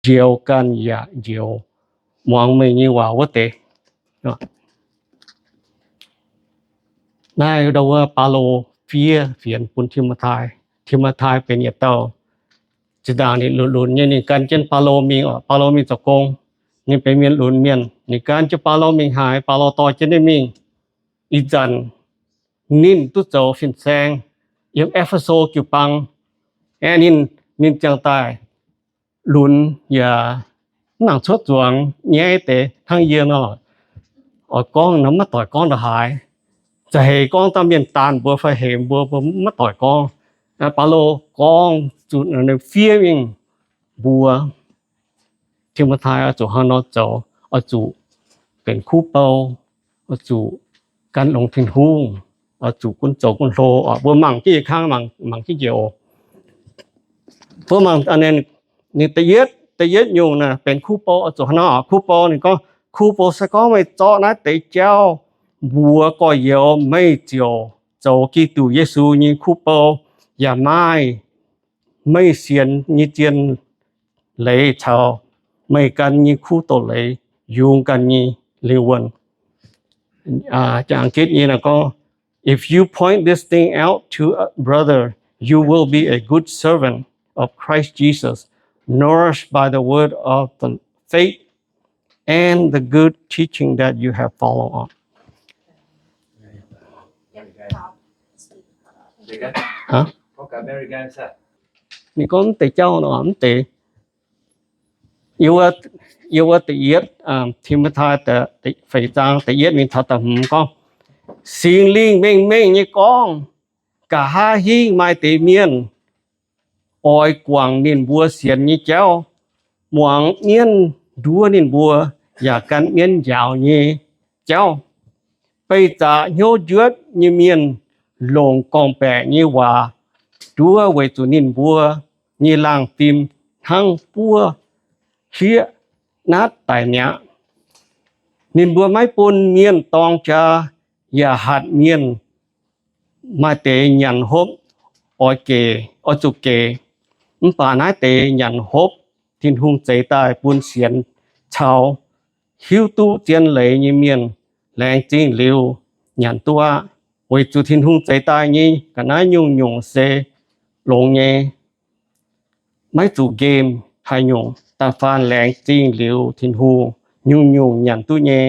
njoux ganh yaac njoux muangx meih nyei waac wuov deix. Naaiv ndau wuov Baulo fiev fienx bun Ti^mo^tai. Ti^mo^tai benx yietc dauh zinh ndaangc ninh lunx lunx nyei, ninh gan jienv Baulo mingh oc. Baulo mingh zoux gong, ninh benx mienh lunx mienh, ninh gan jienv Baulo mingh haaix, Baulo dorh jienv ninh mingh. Ih zanc ninh duqv zoux fin-saeng yiem E^fe^so jiu-baang. Aeqv, ninh, ninh ziangh daaih lunx yaac mv nangc cuotv zuangx nyaiv deix hnangv yie nor. Oix gorngv nor maiv doic gorngv ndongc haaix. Za'heix gorngv dangh mienh daanh mbuo fai hemx mbuo, mbuo maiv doic gorngv. Baulo gorngv zuqc fiev mingh mbuox Ti^mo^tai oix zuqc hnangv nor zoux, oix zuqc benx kuv bou, oix zuqc gan longx Tin-Hungh, oix zuqc gunv zoux gunv hlo. Mbuo mangc jienv yietc kang, mangc jienv njoux. Mbuo mangc ninh da'yietv, da'yietv nyungc naaic benx kuv bou oix zuqc hnangv nor. Kuv bou ninh gorngv, kuv bou, se gorngv meih zorqv naaiv deix jauv mbuox gorx-youz, meih ziouc zoux Giduc Yesu nyei kuv bou, yaac maaih meih sienx nyei zien leiz caux meih gan nyei kuv doz-leiz yungz ganh nyei lingh wuonh. Jangx-gitv nyei gorngv, if you point this thing out to a brother, you will be a good servant of Christ Jesus, nourished by the word of the faith and the good teaching that you have followed. Ninh gorngv mv deix jauv nor, mv deix. Yie wuov da'yietv Ti^mo^tai, feix zaang da'yietv mingh taux da'hmz gorngv, Singx Lingh mengh mengh nyei gorngv, nqa'haav hingv maaih deix mienh oix guangc ninh mbuo sienx nyei jauv, muangx mienv nduov ninh mbuo, yaac gan mienv njaaux nyei jauv. Beih zaqc hnyouv njuotv nyei mienh longc gorngv-baeqc nyei waac nduov weic zuqc ninh mbuo nyei laangh fim hnangv buov hlieqv natv daic mi'aqv. Ninh mbuo maiv bun mienh dorng jaa, yaac hatc mienh maaih deix nyanc hopv oix gec, oix zuqc gec. Mv baac naaiv deix nyanc hopv Tin-Hungh zeix daaih bun sienx caux hiuv duqv zien leiz nyei mienh laengz zingh liuz nyanc duqv aqv. Weic zuqc Tin-Hungh zeix daaih nyei ga'naaiv nyungc-nyungc se longx nyei, maiv zuqc nqemh haaix nyungc. Da'faanh laengz zingh liuz Tin-Hungh, nyungc-nyungc nyanc duqv nyei,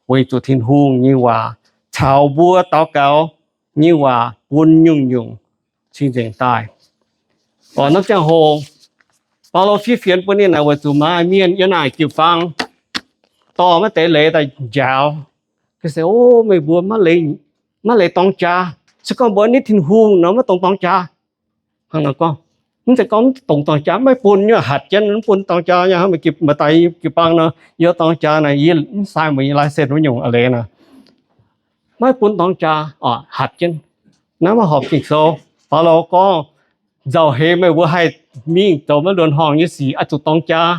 weic zuqc Tin-Hungh nyei waac caux mbuo daux gaux nyei waac bun nyungc-nyungc cing-nzengc daaih. Oc, norm ziangh hoc Baulo fiev fienx bun ninh naaic weic zuqc maaih mienh yiem naaic jiu-baang dorh maiv deix leiz daaih njaaux. Se, o, meih mbuo maiv leiz dorng jaa. Se gorngv mbuo nitv Tin-Hungh nor maiv dungx dorng jaa. Hnangv nor gorngv, mv zeiz gorngv mv dungx dorng jaa, maiv bun nyei, hatc jienv mv bun dorng jaa nyei. Maaih deix jiu-baang nor, yie dorng jaa naaic, yie mv sign meih nyei license wuov nyungc a'leiz nor. Maiv bun dorng jaa, hatc jienv. Naaiv maiv horpc Ging-Sou. Baulo gorngv, nzauh heix meih mbuo haih mingh zoux maiv luonx horngh nyei sic, oix zuqc dorng jaa.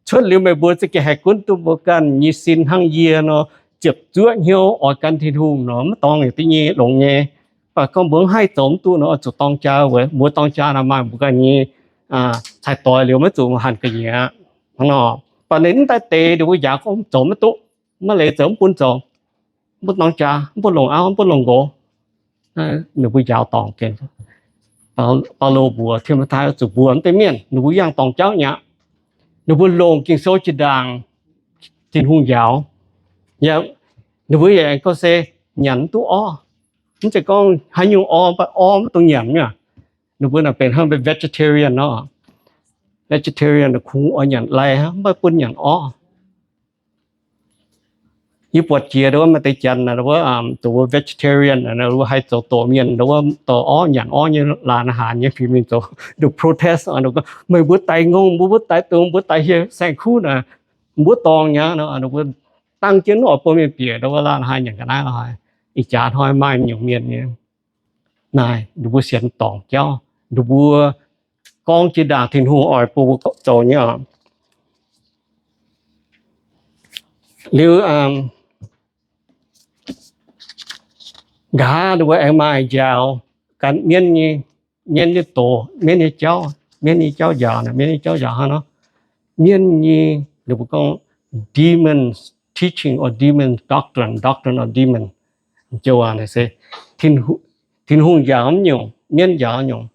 Cuotv liuz meih mbuo za'gengh haih gunv duqv mbuo ganh nyei sin hnangv yie nor, ziepc zuoqv hnyouv oix gan Tin-Hungh nor, maiv dorngx yaac duqv nyei, longx nyei. Mv baac gorngv mbuo mv haih zoux mv duqv nor, oix zuqc dorng jaa. Weic mbuo dorng jaa nor maaih mbuo ganh nyei cai-doix liuz maiv zuqc hanc ga'nyiec aqv. Hnangv nor, mv baac ninh mv daaih deix ninh mbuo njaaux gorngv zoux maiv duqv, maiv leiz zoux, mv bun zoux, mv bun dorng jaa, mv bun longc auv, mv bun longc nqox. Ninh mbuo njaaux dorngc gengh. Baulo mbuox Ti^mo^tai zuqc mbuox mv deix mienh ninh mbuo yangh dorngc jauv nyei aqv. Ninh mbuo longc Ging-Sou jiex ndaangc Tin-Hungh njaaux. Yaac ninh mbuo yaac aengx gorngv se nyanc mv duqv orv. Mv zeiz gorngv haaix nyungc orv, mv baac orv mv dungx nyanc nyei. Ninh mbuo naaic benx hnangv vegetarian nor. Vegetarian kungx oix nyanc lai, mv baac bun nyanc orv. Yie buatc jiex ndau wuov maaih deix janx, ndau wuov vegetarian, ndau wuov haih zoux doqc mienh, ndau wuov dorh orv, nyanc orv nyei, laanh a'haanx nyei fingx mingh zoux, ndau protest, meih mbuo daix ngongh, mbuo mbuo daix dungz, mbuo daix hieh saeng-kuv naaic, mbuo dorngc nyei. Ndau wuov dangh jienv oix bun mienh bieqc ndau wuov laanh a'haanx nyanc ga'naaiv lorqc. Ih jaax hnoi maaih nyungc mienh nyei. Naaic ninh mbuo sienx dorngc jauv, ninh mbuo gorngv jiex ndaangc Tin-Hungh oix bun mbuo zoux nyei oc. Liuz nqa'haav ninh mbuo aengx maaih njaaux gan mienv nyei, mienv nyei doz, mienv nyei jauv, mienv nyei jauv njaaux, mienv nyei jauv njaaux hnangv nor. Mienh nyei, ninh mbuo gorngv demon teaching or demon doctrine, doctrine of demon. Joux waac naaic se Tin-Hungh njaaux mv nyungc, mienh njaaux nyungc.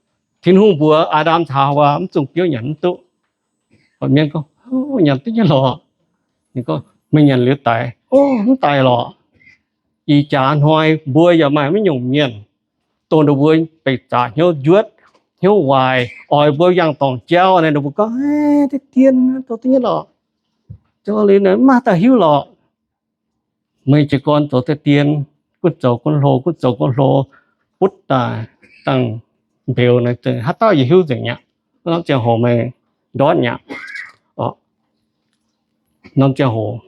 Tin-Hungh mbuox Aa^ndam caux Haawaa mv zungh biouv nyanc mv duqv. Mienh gorngv, nyanc duqv nyei lorqc. Ninh gorngv, meih nyanc liuz daic. O, mv daic lorqc. Ih jaax hnoi mbuo yaac maaih mv nyungc mienh dongh ninh mbuo beic zaqc hnyouv njuotv, hnyouv waaic, oix mbuo yangh dorngc jauv naaic, ninh mbuo gorngv, deix-dien zoux duqv nyei lorqc. Zoux liuz naaic mv maaih dauh hiuv lorqc. Meih jiez gorn zoux deix-dien, gunv zoux gunv hlo, gunv zoux gunv hlo, butv daaih dangh mbeux naaic, haaix dauh yaac hiuv nzengc aqv. Norm ziangh hoc meih ndortv aqv. Norm ziangh hoc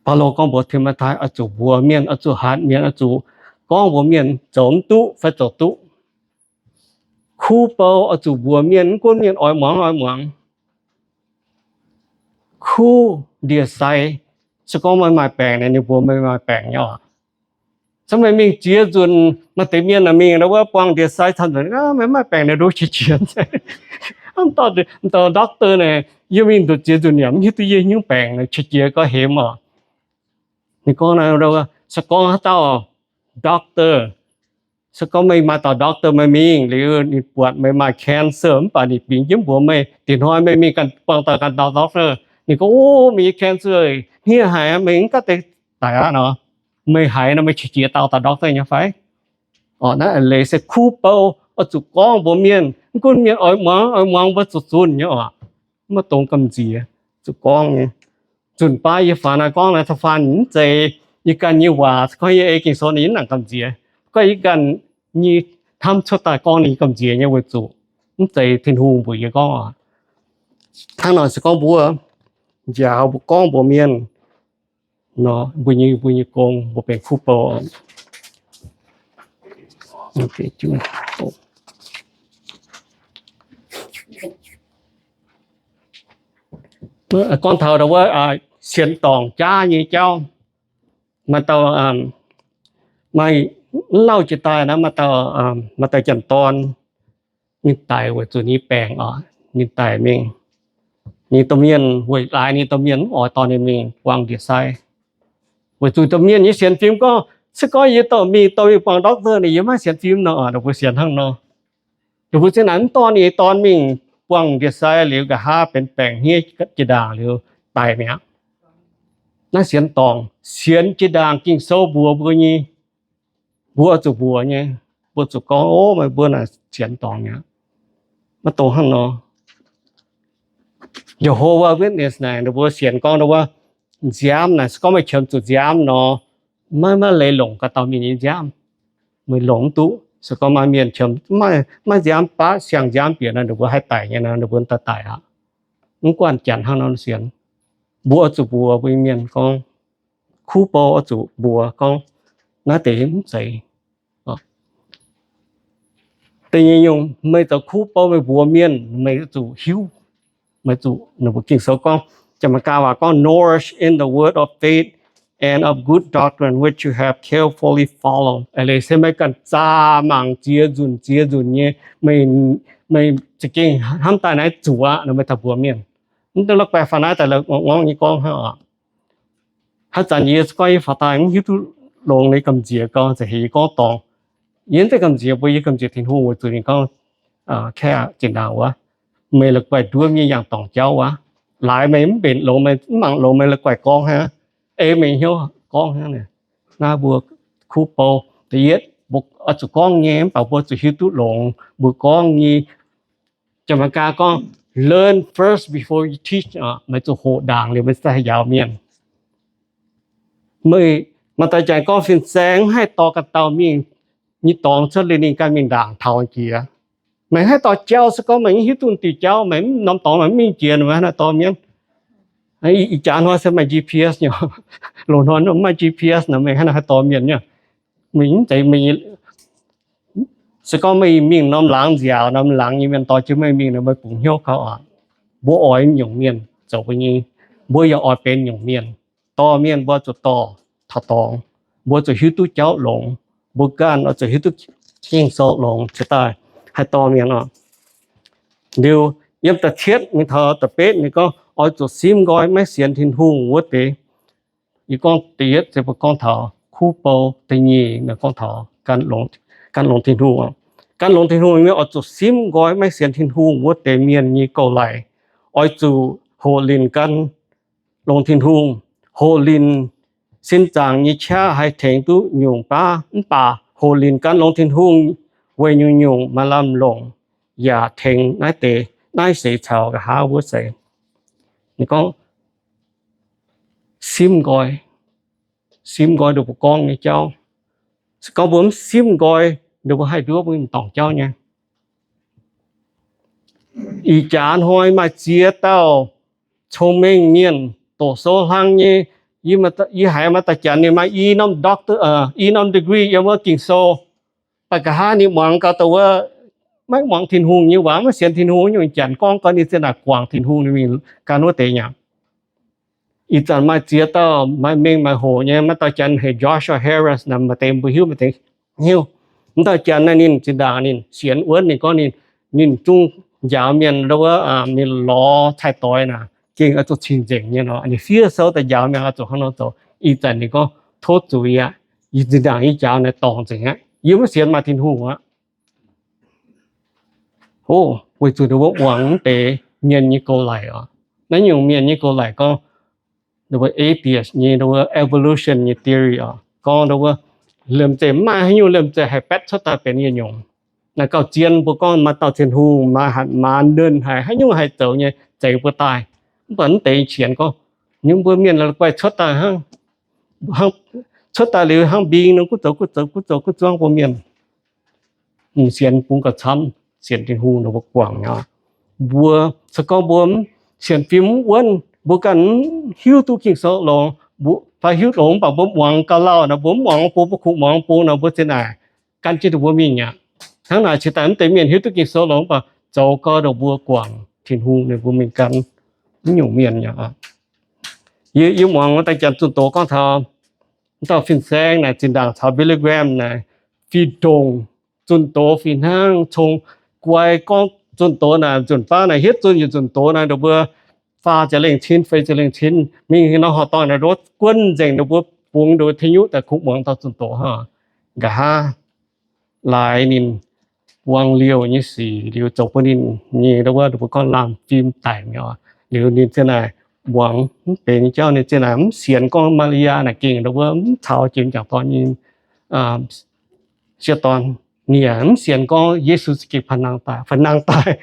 Baulo gorngv mbuox Ti^mo^tai oix zuqc mbuox mienh, oix zuqc hatc mienh, oix zuqc gorngv mbuox mienh zoux mv duqv fai zoux duqv. Kuv bou oix zuqc mbuox mienh, mv gunv mienh oix muangx oix muangx. Kuv ndie-sai, se gorngv meih maaih baengc naaic, ninh mbuox meih maaih baengc nyei oc. Se meih mingh ziex nzunc, maaih deix mienh aah, mingh wuov buangh ndie-sai camv nzunc, meih maaih baengc naaic, nduov qiex jiez. Mv dauh doctor naaic, yie mingh nduqc ziex nzunc yaac mv hiuv duqv yie nyungc baengc, qiex jiez gorx hemx oc. Ninh gorngv naaic, se gorngv haaix dauh doctor, se gorngv meih maaih dauh doctor meih mingh liuz ninh buatc meih maaih cancer mv baac ninh bingx jienv mbuox meih, dingc hnoi meih mingh ganh buangh dauh ganh dauh doctor, ninh gorngv, o, meih nyei cancer hniev haic, meih mv gaengh deix daic aqv nor. Meih haiz nor meih qiex jiez dau dauh doctor nyei fai? Orqc, naaiv leiz se kuv bou oix zuqc gorngv mbuox mienh, mv gunv mienh oix muangx oix muangx mbuo zuqc zunh nyei oc. Mv maaih dongz gamh nziex zuqc gorngv nyei. Nzunc baav yie faaux naaiv gorngv naaiv, ca'faanh mv zeiz yie ganh nyei waac, gorngv yie ei Ging-Sou ninh mv nangc gamh nziex. Gorngv yie ganh nyei hnamv cuotv daaih gorngv ninh gamh nziex nyei weic zuqc mv zeiz Tin-Hungh mbuox yie gorngv oc. Hnangv nor se gorngv mbuo njaaux mbuo gorngv mbuox mienh nor, mbuo nyei, mbuo nyei gong, mbuo benx kuv bou. Gorngv taux wuov sienx dorngc jaav nyei jauv, maaih dauh, maaih, mv lauh jiex daaih naaiv, maaih dauh, maaih dauh janx-dorn, ninh daic weic zuqc ninh baengc oc. Ninh daic mingh, ninh domh mienh weic laaix ninh domh mienh mv oix dorh ninh mingh buangh ndie-sai. Weic zuqc domh mienh nyei sienx fim gorngv, se gorngv yie dorh mingh, dorh mingh buangh doctor naaic, yie maiv sienx fim nor, ninh mbuo sienx hnangv nor. Ninh mbuo zinh naaic mv dorh ninh nyei dorn mingh buangh ndie-sai liuz, nqa'haav benx baengc hniev jiex ndaangc liuz daic mi'aqv. Naaiv sienx dorngc, sienx jiex ndaangc Ging-Sou mbuox mbuo nyei, mbuo zuqc mbuox nyei, mbuo zuqc gorngv, o, meih mbuo naaic sienx dorngc mi'aqv. Maiv dongz hnangv nor. Jehovah Witness naaic, ninh mbuo sienx gorngv wuov nziaamv naaic, se gorngv meih qiemx zuqc nziaamv nor, maiv, maiv leiz longc gaax dauh mienh nyei nziaamv. Meih longc mv duqv. Se gorngv maaih mienh qiemx, maiv nziaamv baav siang-nziaamv bieqc nor, ninh mbuo haih daic nyei nor, ninh mbuo daaih daic aqv. Mv guanh janx hnangv nor sienx. Mbuo oix zuqc mbuox mbuo nyei mienh gorngv, kuv bou oix zuqc mbuox gorngv, naaiv deix mv zeiz. Da'nyeic nyungc, meih zoux kuv bou meih mbuox mienh, meih zuqc hiuv, meih zuqc, ninh mbuo Ging-Sou gorngv, Janx-Megaa waac gorngv, nourished in the word of faith and of good doctrine which you have carefully followed. Eix leiz se meih ganh zaah mangc ziex nzunc ziex nzunc nyei, meih, meih za'gengh hnamv daaih naaiv zuqc aqv nor, meih daaih mbuox mienh. Mv dungx la'guaih faaux naaiv daaih ngorngv nyei gorngv hnangv oc. Haaix zanc yie gorngv yie faaux daaih mv hiuv duqv longx nyei gamh nziex gorngv, za'heix yie gorngv dorngc. Yie mv zeiz gamh nziex mbuo, yie gamh nziex Tin-Hungh weic zuqc ninh gorngv, kaeqv, zinh ndaangc wuov, meih la'guaih nduov mienh yangh dorngc jauv wuov. Laaix meih mv mbenc longx, meih mv mangc longx, meih la'guaih gorngv hnangv, ei meih hnyouv gorngv hnangv. Naaiv mbuo kuv bou da'yietv, mbuo oix zuqc gorngv nyei, mv baac mbuo zuqc hiuv duqv longx mbuo gorngv nyei. Janx-Megaa gorngv, learn first before you teach. Meih zuqc hoqc ndaangc liuz meih cingx daaih haih njaaux mienh. Meih, maaih deix janx gorngv fin-saeng mv haih dorh ganh dauh mingh nyei dorngx cuotv liuz ninh ganh mingh ndaangc taux jiex. Meih haih dorh jauv, se gorngv meih mv hiuv duqv diuh jauv, meih mv norm dorngx meih mv mingh jiex, meih hnangv naaiv dorh mienh. Ih jaax hnoi se maaih G P S nyei. Loz-hnoi mv maaih G P S nor, meih hnangv naaiv haih dorh mienh nyei. Meih mv zeiz, meih, se gorngv meih mingh norm laangz nziaauc, norm laangz nyei mienh dorh jienv meih mingh nor, meih bungx hnyouv gauh oc. Mbuo oix nyungc mienh zoux mbuo nyei, mbuo yaac oix benx nyungc mienh. Dorh mienh mbuo zuqc dorh taux dorngx, mbuo zuqc hiuv duqv jauv longx, mbuo ganh oix zuqc hiuv duqv Ging-Sou longx cingx daaih haih dorh mienh oc. Liuz Yiem da'cietv mingh taux da'betv ninh gorngv, oix zuqc simv nqoi maiv sienx Tin-Hungh wuov deix. Yie gorngv da'yietv se mbuo gorngv taux kuv bou, da'nyeic mbuo gorngv taux gan longx Tin-Hungh. Gan longx Tin-Hungh nyei oix zuqc simv nqoi maiv sienx Tin-Hungh wuov deix mienh nyei gouv-laic. Oix zuqc hoqc linc gan longx Tin-Hungh, hoqc linc sin zaangc nyei qaqv haih tengx duqv nyungc baav. Mv baac hoqc linc gan longx Tin-Hungh weic nyungc-nyungc maaih lamh longc yaac tengx naaiv deix, naaiv seix caux nqa'haav wuov seix. Ninh gorngv simv nqoi, simv nqoi ndongc mbuo gorngv nyei jauv. Se gorngv mbuo mv simv nqoi, ndongc mbuo haih nduov mbuo nyei dorngc jauv nyei. Ih jaax hnoi maaih ziex dauh cong-mengh mienh, doqc sou hlang nyei. Yie haiz maaih dauh janx ninh maaih i norm doctor, i norm degree yiem wuov Ging-Sou. Mv baac nqa'haav ninh muangx gau dongh wuov maiv muangx Tin-Hungh nyei waac, maiv sienx Tin-Hungh nyungc janx gorngv gau ninh zinh ndaangc guangc Tin-Hungh ninh mingh gan wuov deix nyei. Ih zanc maaih ziex dauh maaih mengh maaih hoc nyei, maaih dauh janx heuc Joshua Harris naaic, maaih deix mbuo hiuv, maaih deix hiuv. Mv dauh janx naaiv ninh zinh ndaangc ninh sienx wuonv, ninh gorngv ninh, ninh zungv njaaux mienh wuov, ninh lorz cai-doix naaic gengh oix zuqc cing-nzengc nyei nor. Ninh fiev sou daaih njaaux mienh oix zuqc hnangv nor zoux. Ih zanc ninh gorngv tov zuiz aqv, yie zinh ndaangc yie njaaux naaic dorngc nzengc aqv, yie maiv sienx maaih Tin-Hungh aqv. O, weic zuqc ninh mbuo muangx mv deix mienh nyei gouv-laic oc. Naaiv nyungc mienh nyei gouv-laic gorngv ninh mbuo atheist nyei, ninh mbuo evolution nyei theory oc, gorngv ninh mbuo liemh zeih mv maaih haaix nyungc liemh zeih haih baetv cuotv daaih benx yietc nyungc. Naaiv gauh zien mbuo gorngv maaih dauh Tin-Hungh, maaih hatc maaz nernh haic, haaix nyungc haih zoux nyei zeix mbuo daaih. Mv baac mv deix qienx gorngv, nyungc mbuo mienh la'guaih cuotv daaih hnangv, cuotv daaih liuz hnangv mbing nor, gunv zoux gunv zoux gunv zoux gunv zuangv mbuo mienh. M'sienx bungx gauh camv, sienx Tin-Hungh ninh mbuo guangc nyei. Mbuo se gorngv mbuo sienx fim mv wuonv, mbuo ganh mv hiuv duqv Ging-Sou longx, fai hiuv longx mv baac mbuo muangx gauh lauh nor, mbuo mv muangx bun, mbuo kungx muangx bun nor, mbuo zinh naaic gan jienv ninh mbuo mingh aqv. Hnangv naaic cingx daaih mv deix mienh hiuv duqv Ging-Sou longx mv baac zoux gau dongh mbuo guangc Tin-Hungh ninh mbuo mingh gan mv nyungc mienh aqv. Yie, yie muangx daaih janx zunh doz gorngv taux mv dauh fin-saeng naaic zinh ndaangc caux Billy Graham naaic fih ndongc zunh doz fih hnangv, cong guai gorngv zunh doz naaic nzunc baav naaic hietv zunh yietc nzunc doz naaic ndongc mbuo faah ziepc lengh cin feix ziepc lengh cin mingh nor horqc dorngh naaic ndongc guonv nzengc ndongc mbuo bungx ndongc tengx nyuqv daaih kungx muangx dauh zunh doz hnangv. Nqa'haav laaix ninh buang liouh nyei sic liuz zoux bun ninh nyei ndongc wuov ndongc mbuo gorngv laanh fim daic mi'aqv. Liuz ninh zinh naaic muangx mv benx nyei jauv, ninh zinh naaic mv sienx gorngv Maa^li^yaa naaic gengh ndongc wuov mv caux jiex m'jangc dorn nyei sieqv dorn. Ninh yaac mv sienx gorngv Yesu za'gengh faaux nangh daaih, faaux nangh daaih,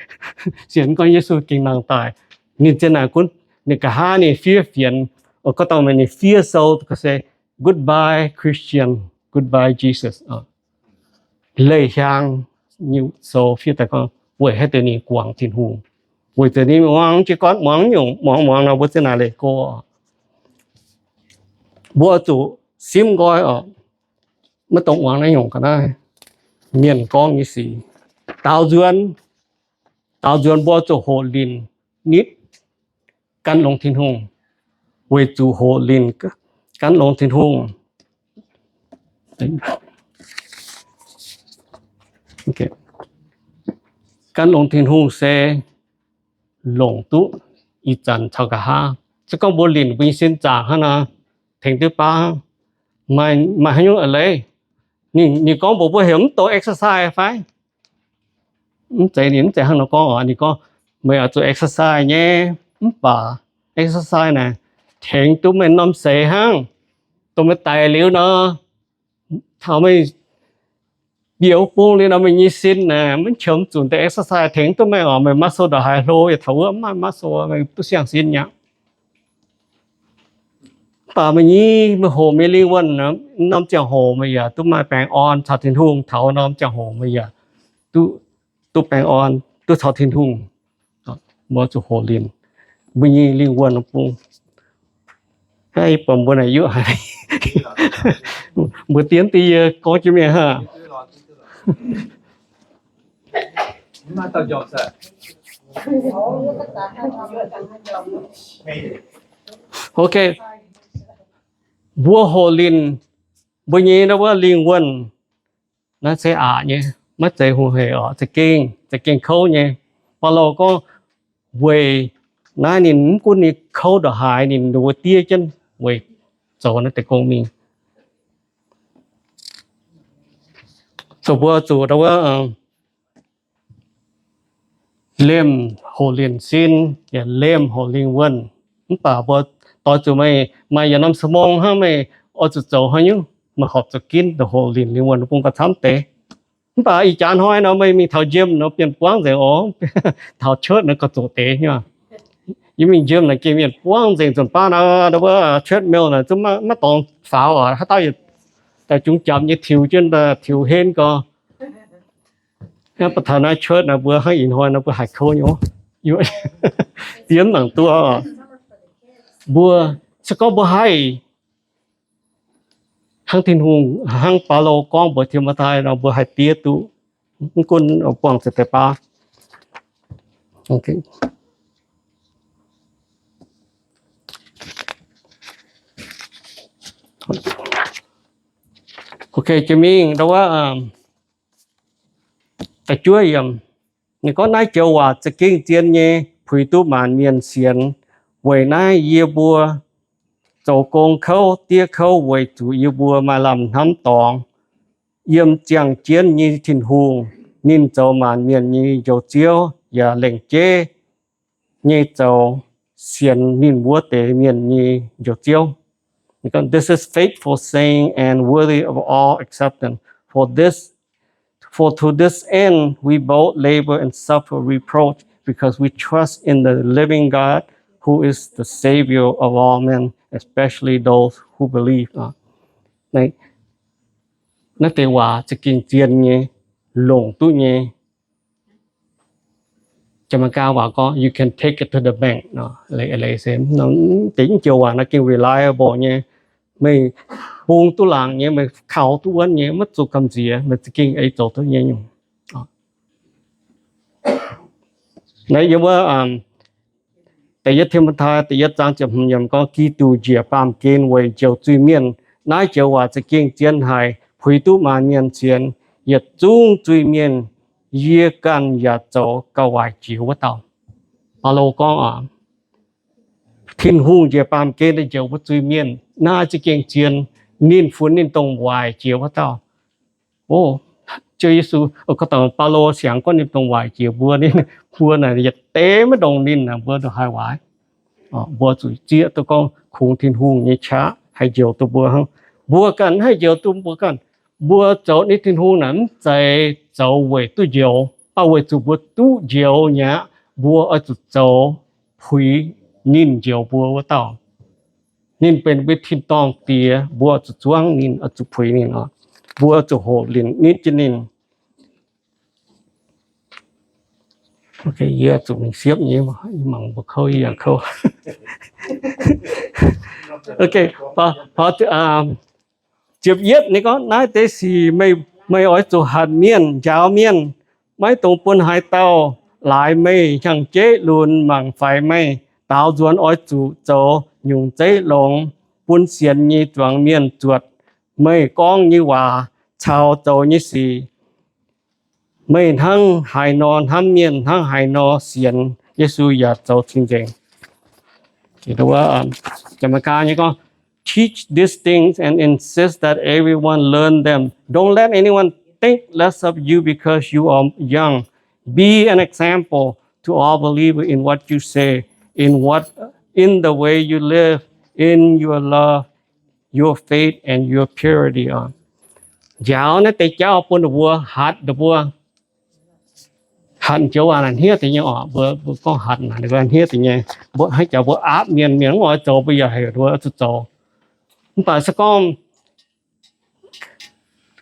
sienx gorngv Yesu gengh nangh daaih. Ninh zinh naaic gunv ninh nqa'haav ninh fiev fienx, gorngv dongh meih ninh fiev sou se Goodbye Christian, Goodbye Jesus. Leih hiaang nyei sou fiev daaih gorngv weic haaix diuc ninh guangc Tin-Hungh. Weic zuqc ninh muangx jiez gorn muangx nyungc, muangx muangx nor mbuo zinh naaic leih go. Mbuo zuqc simv nqoi oc. Maiv dungx muangx naaiv nyungc ga'naaiv mienh gorngv nyei sic. Daaux nzuonx, daaux nzuonx mbuo zuqc hoqc linc nitv gan longx Tin-Hungh. Weic zuqc hoqc linc gan longx Tin-Hungh, gan longx Tin-Hungh se longc duqv ih zanc caux nqa'haav. Se gorngv mbuo linc mbuo nyei sin zaangc hnangv nor, tengx duqv baav, maaih haaix nyungc a'leiz. Ninh gorngv mbuox mbuo heuc mv dungx exercise fai? Mv zeiz, ninh mv zeiz hnangv nor gorngv oc. Ninh gorngv meih oix zuqc exercise nyei, mv baac exercise naaic tengx duqv meih norm seix hnangv. Dongh meih daic liuz nor, taux meih bieqc wuov bung liuz nor, meih nyei sin naaic maiv qiemx zunc deix exercise tengx duqv meih oc. Meih muscle ndongc haaix hlo yaac taux wuov mv maaih muscle, meih duqv siang-sin mi'aqv. Mv baac meih nyei, meih hoqc meih lingh wuonh, norm ziangh hoc meih yaac duqv maaih baengh orn caux Tin-Hungh. Taux norm ziangh hoc meih yaac duqv, duqv baengh orn, duqv caux Tin-Hungh. Mbuo zuqc hoqc linc mbuo nyei lingh wuonh bung. Haiz bun mbuo naaic yuoqv haic. Mbuo dien deix yie gorngv jienv mingh hnangv. Ok, mbuo hoqc linc mbuo nyei wuov lingh wuonh naaiv se aqc nyei, maiv zeiz hungh hec oc. Za'gengh, za'gengh kouv nyei. Baulo gorngv, weic naaiv ninh mv gunv ninh kouv ndongc haaix ninh nduov diev jienv weic zoux naaiv deix gong mingh. Zoux mbuo zuqc lemh hoc linh sin, yaac lemh hoc lingh wuonh. Mv baac mbuo doix zuqc meih maaih yietc norm สมอง hnangv, meih oix zuqc zoux haaix nyungc, meih horpc zuqc ginv hoc linh lingh wuonh bun gauh camv deix. Mv baac ih jaax hnoi nor meih mingh taux gym nor bienh buangv nzengc oc. Taux church nor gauh zoqc deix nyei. Yie mingh gym naaic gengh mienh buangv nzengc, nzunc baav naaiv treadmill naaic zungv maiv dorngx faaux oc. Haaix dauh daaih zungv japc nyei tiux jienv, tiux henv gau. Mv baac taux naaiv church naaic mbuo hnangv ih hnoi nor mbuo haih kouv nyei. Diev mv nangc duqv oc. Mbuo se gorngv mbuo haih hnangv Tin-Hungh, hnangv Baulo gorngv mbuox Ti^mo^tai nor, mbuo haih diev duqv, mv gunv buangh ziex deix baav. Ok, jiex mingh ndau wuov da'juov yiemc. Ninh gorngv, naaiv joux waac za'gengh zien nyei, puix duqv maanc mienh sienx. Weic naaiv yie mbuo zoux gong kouv diev kouv weic zuqc yie mbuo maaih lamh hnamv dorngx. Yiem ziangh jienv nyei Tin-Hungh, ninh zoux maanc mienh nyei Njoux Ziouv yaac lengc jeiv nyei zoux sienx ninh wuov deix mienh nyei Njoux Ziouv. This is faithful saying and worthy of all acceptance. For this, for to this end we both labor and suffer reproach, because we trust in the living God, who is the Savior of all men, especially those who believe. Naaiv deix waac za'gengh zien nyei, longc duqv nyei. Janx-Megaa waac gorngv, you can take it to the bank. Deix naaiv joux waac naaiv gengh reliable nyei. Meih bung duqv laangc nyei, meih kaux duqv wuonv nyei, maiv zuqc gamh nziex, meih za'gengh ei zoux duqv nyei nyungc. Naaiv yiem wuov da'yietv Ti^mo^tai da'yietv zaang ziepc hmz yiemc gorngv, Giduc njiec baamh gen weic njoux zuiz-mienh. Naaiv joux waac za'gengh zien haic, puix duqv maanc mienh sienx. Yietc zungv zuiz-mienh yie ganh yaac zoux gauh waaic jiex wuov dauh. Baulo gorngv, Tin-Hungh njiec baamh gen njoux mbuo zuiz-mienh. Naaiv za'gengh zien, ninh funx ninh dongh waaic jiex wuov dauh. O, Ziouv Yesu, gorngv dangh Baulo siangx gorngv ninh dongh waaic jiex mbuo, ninh mbuo naaic yietc deix maiv ndongc ninh, mbuo ndongc haaix waaic? Mbuo zuqc zieqv duqv gorngv kungx Tin-Hungh nyei qaqv haih njoux duqv mbuo hnangv. Mbuo ganh haih njoux duqv mbuo ganh. Mbuo zoux ninh Tin-Hungh naaic mv zeiz zoux weic duqv njoux, baac weic zuqc mbuo duqv njoux nyei aqv, mbuo oix zuqc zoux puix ninh njoux mbuo wuov dauh. Ninh benx mbuo tin-dorngh Diex, mbuo oix zuqc zuangv ninh, oix zuqc puix ninh oc. Mbuo oix zuqc hoqc linc nitv jienv ninh. Yie zuqc mingh siepv nyei, mangc mbuo kouv yie yaac kouv. Ziepc yietv ninh gorngv, naaiv deix sic meih oix zuqc hatc mienh njaaux mienh, maiv dungx bun haaix dauh laaix meih hnyangx-jeiv lunx mangc faix meih. Daaux nzuonx oix zuqc zoux nyungc zeiv longx, bun sienx nyei zuangx mienh zuotc meih gorngv nyei waac caux zoux nyei sic. Meih hnangv haaix nor hnamv mienh, hnangv haaix nor sienx Yesu yaac zoux cing-nzengc. Janx-Megaa nyei gorngv, teach these things and insist that everyone learn them. Don't let anyone think less of you because you are young. Be an example to all believers in what you say, in what, in the way you live, in your love, your faith, and your purity. Njaaux naaiv deix jauv bun ninh mbuo, hatc ninh mbuo. Hatc joux waac naaic hniev deix nyei oc. Mbuo gorngv hatc naaic ninh mbuo hniev deix nyei. Mbuo hnangv jaax mbuo aapv mienh, mienh mv oix zoux mbuo yaac heuc ninh mbuo zuqc zoux. Mv baac se gorngv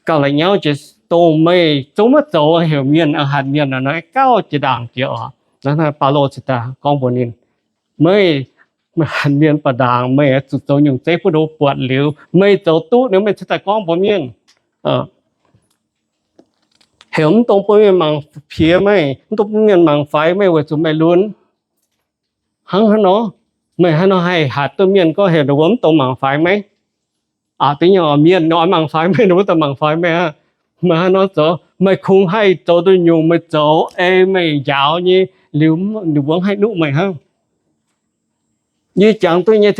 gauh la'nyauv jiex dongh meih zungv maiv zoux heuc mienh, hatc mienh naaic gauh jiex ndaangc jiex oc. Naaiv Baulo cingx daaih gorngv mbuox ninh, meih, meih hatc mienh baac ndaangc, meih zuqc zoux nyungc zeiv bun ninh mbuo buatc liuz, meih zoux duqv ninh, meih cingx daaih gorngv mbuox mienh. Heuc mv dungx bun mienh mangc piex meih, mv dungx bun mienh mangc faix meih weic zuqc meih lunx. Hnangv haaix nor, meih haaix nor haih hatc duqv mienh gorngv heuc ninh mbuo mv dungx mangc faix meih? Aqc deix nyei oc, mienh oix mangc faix meih, ninh mbuo daaih mangc faix meih aqv. Meih haaix nor zoux, meih kungx haih zoux duqv nyungc meih zoux ei meih njaaux nyei, liuz ninh mbuo haih nuqv meih hnangv. Yie jangx duqv nyei